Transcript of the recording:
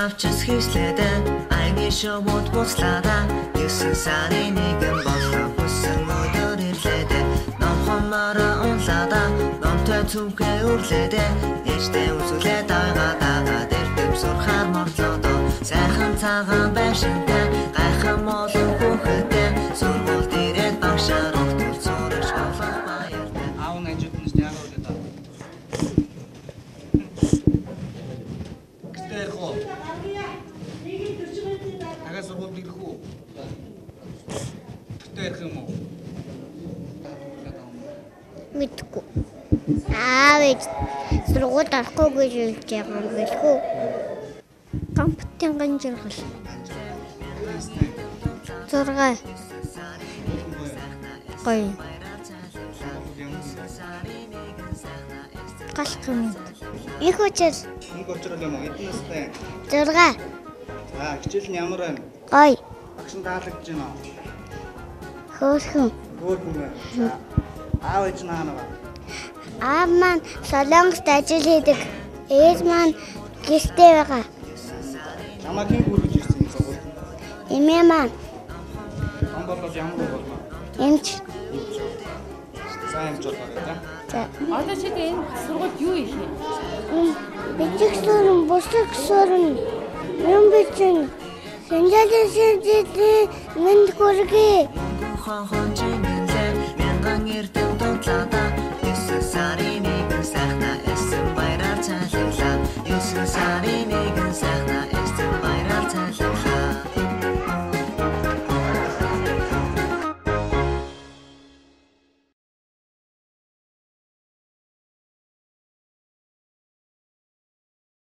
Авчис хийслээд аяны шувууд буцлаа 9 сарын 1 боллоо хүссэн өдөр ирлээд номхомороо унлаа номтой түнхээ өрлээд ээжтэй үзүүлээд авгаа дагаад эрдэм сурхаар морлоо сайхан цагаан байшинтай гайхан молон хүүхэдтэй сургуульд ирээд багшаар огтул сурч болох баяртай. Аав нь хажууд нь яг үл даа. Гэртээ ярих уу? Дахиад сургуульд ирэх үү? Гэртээ ярих юм уу? Мэдгүй. Аав ээж сургуульд орохгүй гэж хэлж байгаа юм билүү? Компьютерийн ганжиргал. 6. Гоё. Галах юм. Их учир. Их учрал юм уу? Хэдэн настай? 6. За, хичээл нь ямар байна? Гоё. Багш нь таалагдж байна уу? Хөөрхөн. Хөөрхөн байна. За. Аав ээж нь хаана байна? Аав маань Солонгост ажил хийдэг. Ээж маань гэртээ байгаа. Чамайг хэн хүргэж ирсэн юм сургуульд? Эмээ маань. Том болоод ямар болно? Эмч. Сайн эмч болоорой за. За. Одоо чи энэ сургуульд юу хийх юм? Бичих сурна, бусах сурна. Юм бичин. Сэнжэлэн сэнжэлэн мэнд хүргэе. Хон хон чимэнлээ мянган эрдэм